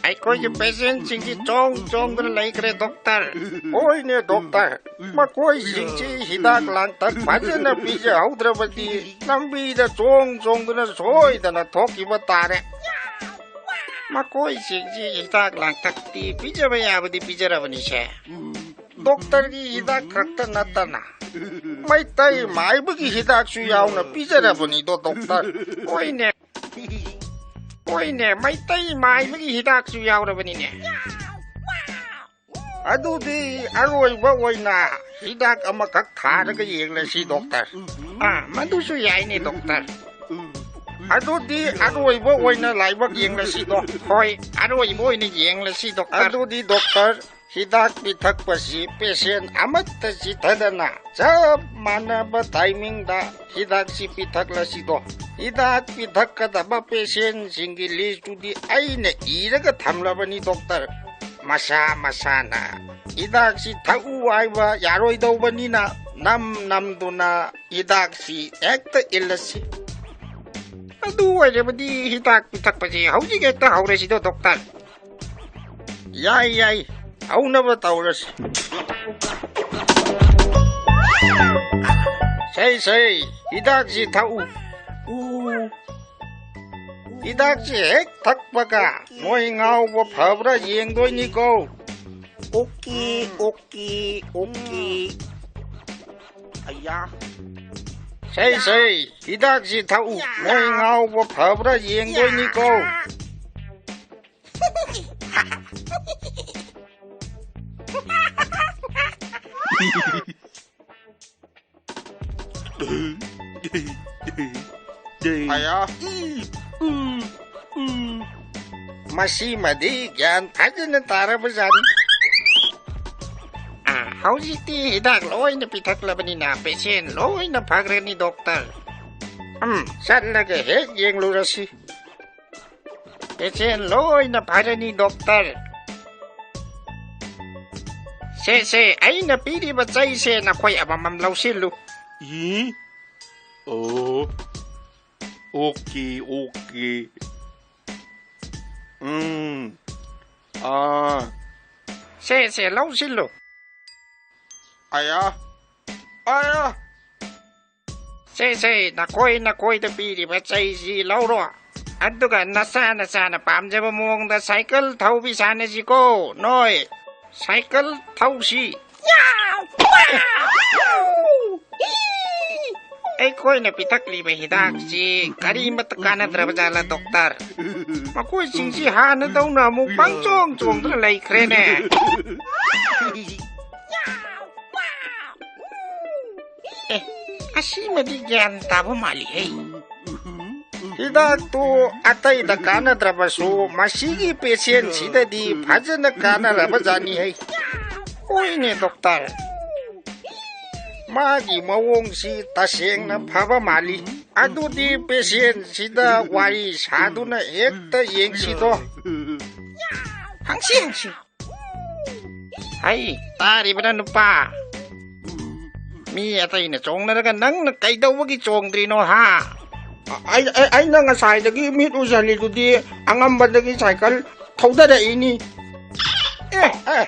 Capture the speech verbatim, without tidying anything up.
ꯑꯩꯈꯣꯏꯒꯤ ꯄꯦꯁꯦꯟꯁꯤꯡꯁꯤ ꯆꯣꯡ ꯆꯣꯡꯗꯨꯅ ꯂꯩꯈ꯭ꯔꯦ, ꯗꯣꯛꯇꯔ꯫ ꯍꯣꯏꯅꯦ, ꯗꯣꯛꯇꯔ꯫ ꯃꯈꯣꯏꯁꯤꯡꯁꯤ ꯍꯤꯗꯥꯛ ꯂꯥꯡꯊꯛ ꯐꯖꯅ ꯄꯤꯖꯍꯧꯗ꯭ꯔꯕꯗꯤ ꯂꯝꯕꯤꯗ ꯆꯣꯡ ꯆꯣꯡꯗꯨꯅ ꯁꯣꯏꯗꯅ ꯊꯣꯛꯈꯤꯕ ꯇꯥꯔꯦ꯫ ꯃꯈꯣꯏꯁꯤꯡꯁꯤ ꯍꯤꯗꯥꯛ ꯂꯥꯡꯊꯛꯇꯤ ꯄꯤꯖꯕ ꯌꯥꯕꯗꯤ ꯄꯤꯖꯔꯕꯅꯤꯁꯦ꯫ ꯗꯣꯛꯇꯔꯒꯤ ꯍꯤꯗꯥꯛ ꯈꯛꯇ ꯅꯠꯇꯅ ꯃꯩꯇꯩ ꯃꯥꯏꯕꯒꯤ ꯍꯤꯗꯥꯛꯁꯨ ꯌꯥꯎꯅ ꯄꯤꯖꯔꯕꯅꯤꯗꯣ, ꯗꯣꯛꯇꯔ꯫ ꯍꯣꯏꯅꯦ, ꯍꯣꯏꯅꯦ, ꯃꯩꯇꯩ ꯃꯥꯏꯕꯒꯤ ꯍꯤꯗꯥꯛꯁꯨ ꯌꯥꯎꯔꯕꯅꯤꯅꯦ꯫ ꯑꯗꯨꯗꯤ ꯑꯔꯣꯏꯕ ꯑꯣꯏꯅ ꯍꯤꯗꯥꯛ ꯑꯃꯈꯛ ꯊꯥꯔꯒ ꯌꯦꯡꯂꯁꯤ, ꯗꯣꯛꯇꯔ꯫ ꯑꯥ, ꯃꯗꯨꯁꯨ ꯌꯥꯏꯅꯦ, ꯗꯣꯛꯇꯔ꯫ ꯑꯗꯨꯗꯤ ꯑꯔꯣꯏꯕ ꯑꯣꯏꯅ ꯂꯥꯏꯕꯛ ꯌꯦꯡꯂꯁꯤꯗꯣ꯫ ꯍꯣꯏ, ꯑꯔꯣꯏꯕ ꯑꯣꯏꯅ ꯌꯦꯡꯂꯁꯤ, ꯗꯣꯛꯇꯔ꯫ ꯑꯗꯨꯗꯤ, ꯗꯣꯛꯇꯔ, ꯍꯤꯗꯥꯛ ꯄꯤꯊꯛꯄꯁꯤ ꯄꯦꯁꯦꯟ ꯑꯃꯠꯇ ꯆꯤꯠꯊꯗꯅ ꯆꯞ ꯃꯥꯟꯅꯕ ꯇꯥꯏꯃꯤꯡꯗ ꯍꯤꯗꯥꯛꯁꯤ ꯄꯤꯊꯛꯂꯁꯤꯗꯣ꯫ ꯍꯤꯗꯥꯛ ꯄꯤꯊꯛꯀꯗꯕ ꯄꯦꯁꯦꯟꯁꯤꯡꯒꯤ ꯂꯤꯁꯇꯨꯗꯤ ꯑꯩꯅ ꯏꯔꯒ ꯊꯝꯂꯕꯅꯤ, ꯗꯣꯛꯇꯔ꯫ ꯃꯁꯥ ꯃꯁꯥꯅ ꯍꯤꯗꯥꯛꯁꯤ ꯊꯛꯎ ꯍꯥꯏꯕ ꯌꯥꯔꯣꯏꯗꯧꯕꯅꯤꯅ ꯅꯝ ꯅꯝꯗꯨꯅ ꯍꯤꯗꯥꯛꯁꯤ ꯍꯦꯛꯇ ꯏꯜꯂꯁꯤ꯫ ꯑꯗꯨ ꯑꯣꯏꯔꯕꯗꯤ ꯍꯤꯗꯥꯛ ꯄꯤꯊꯛꯄꯁꯤ ꯍꯧꯖꯤꯛ ꯍꯦꯛꯇ ꯍꯧꯔꯁꯤꯗꯣ, ꯗꯣꯛꯇꯔ꯫ ꯌꯥꯏ, ꯌꯥꯏ, ꯍꯧꯅꯕ ꯇꯧꯔꯁꯤ꯫ ꯁꯩ, ꯁꯩ, ꯍꯤꯗꯥꯛꯁꯤ ꯊꯛꯎ꯫ ꯎ꯫ ꯍꯤꯗꯥꯛꯁꯤ ꯍꯦꯛ ꯊꯛꯄꯒ ꯅꯣꯏ ꯉꯥꯎꯕ ꯐꯕ꯭ꯔꯥ ꯌꯦꯡꯗꯣꯏꯅꯤꯀꯣ꯫ Okay, okay, okay. ꯑꯌꯥ꯫ ꯁꯩ, ꯁꯩ, ꯍꯤꯗꯥꯛꯁꯤ ꯊꯛꯎ꯫ ꯅꯣꯏ ꯉꯥꯎꯕ ꯐꯕ꯭ꯔꯥ ꯌꯦꯡꯗꯣꯏꯅꯤꯀꯣ꯫ ꯑꯌꯥ꯫ ꯃꯁꯤꯃꯗꯤ ꯒ꯭ꯌꯥꯟ ꯐꯖꯅ ꯇꯥꯔꯕꯖꯥꯠꯅꯤ꯫ ꯑꯥ, ꯍꯧꯖꯤꯛꯇꯤ ꯍꯤꯗꯥꯛ ꯂꯣꯏꯅ ꯄꯤꯊꯛꯂꯕꯅꯤꯅ ꯄꯦꯁꯦꯟ ꯂꯣꯏꯅ ꯐꯈ꯭ꯔꯅꯤ, ꯗꯣꯛꯇꯔ꯫ ꯎꯝ, ꯆꯠꯂꯒ ꯍꯦꯛ ꯌꯦꯡꯂꯨꯔꯁꯤ꯫ ꯄꯦꯁꯦꯟ ꯂꯣꯏꯅ ꯐꯔꯅꯤ, ꯗꯣꯛꯇꯔ꯫ ꯁꯦ, ꯁꯦ, ꯑꯩꯅ ꯄꯤꯔꯤꯕ ꯆꯩꯁꯦ ꯅꯈꯣꯏ ꯑꯃꯃꯝ ꯂꯧꯁꯤꯜꯂꯨ꯫ ꯏ? ꯑꯣ꯫ Okay, okay. ꯎꯝ, ꯑꯥ꯫ ꯁꯦ, ꯁꯦ, ꯂꯧꯁꯤꯜꯂꯨ꯫ ꯑꯌꯥ꯫ ꯑꯌꯥ꯫ ꯁꯦ, ꯁꯦ, ꯅꯈꯣꯏ ꯅꯈꯣꯏꯗ ꯄꯤꯔꯤꯕ ꯆꯩꯁꯤ ꯂꯧꯔꯣ꯫ ꯑꯗꯨꯒ ꯅꯆꯥ ꯅꯆꯥꯅ ꯄꯥꯝꯖꯕ ꯃꯑꯣꯡꯗ ꯁꯥꯏꯀꯜ ꯊꯧꯕꯤ ꯁꯥꯟꯅꯁꯤꯀꯣ, ꯅꯣꯏ꯫ ꯁꯥꯏꯀꯜ ꯊꯧꯁꯤ꯫ ꯑꯩꯈꯣꯏꯅ ꯄꯤꯊꯛꯂꯤꯕ ꯍꯤꯗꯥꯛꯁꯤ ꯀꯔꯤꯃꯠꯇ ꯀꯥꯟꯅꯗ꯭ꯔꯕ ꯖꯥꯠꯂ, ꯗꯣꯛꯇꯔ? ꯃꯈꯣꯏꯁꯤꯡꯁꯤ ꯍꯥꯟꯅꯗꯧꯅ ꯑꯃꯨꯛ ꯄꯪꯆꯣꯡ ꯆꯣꯡꯗꯨꯅ ꯂꯩꯈ꯭ꯔꯦꯅꯦ꯫ ꯑꯦ, ꯑꯁꯤꯃꯗꯤ ꯒ꯭ꯌꯥꯟ ꯇꯥꯕ ꯃꯥꯜꯂꯤꯍꯦ꯫ ꯍꯤꯗꯥꯛꯇꯨ ꯑꯇꯩꯗ ꯀꯥꯟꯅꯗ꯭ꯔꯕꯁꯨ ꯃꯁꯤꯒꯤ ꯄꯦꯁꯦꯟꯁꯤꯗꯗꯤ ꯐꯖꯅ ꯀꯥꯟꯅꯔꯕ ꯖꯥꯠꯅꯤꯍꯦ꯫ ꯍꯣꯏꯅꯦ, ꯗꯣꯛꯇꯔ꯫ ꯃꯥꯒꯤ ꯃꯑꯣꯡꯁꯤ ꯇꯁꯦꯡꯅ ꯐꯕ ꯃꯥꯜꯂꯤ꯫ ꯑꯗꯨꯗꯤ ꯄꯦꯁꯦꯟꯁꯤꯗ ꯋꯥꯔꯤ ꯁꯥꯗꯨꯅ ꯍꯦꯛꯇ ꯌꯦꯡꯁꯤꯗꯣ꯫ ꯍꯪꯁꯤ, ꯍꯪꯁꯤ꯫ ꯍꯩ, ꯇꯥꯔꯤꯕꯅ ꯅꯨꯄꯥ꯫ ꯃꯤ ꯑꯇꯩꯅ ꯆꯣꯡꯅꯔꯒ ꯅꯪꯅ ꯀꯩꯗꯧꯕꯒꯤ ꯆꯣꯡꯗ꯭ꯔꯤꯅꯣ, ꯍꯥ? ꯑꯩ, ꯑꯩ, ꯑꯩꯅ ꯉꯁꯥꯏꯗꯒꯤ ꯃꯤꯠ ꯎꯖꯜꯂꯤꯗꯨꯗꯤ ꯑꯉꯝꯕꯗꯒꯤ ꯁꯥꯏꯀꯜ ꯊꯧꯗꯔꯛꯏꯅꯤ꯫ ꯑꯦ, ꯑꯦ꯫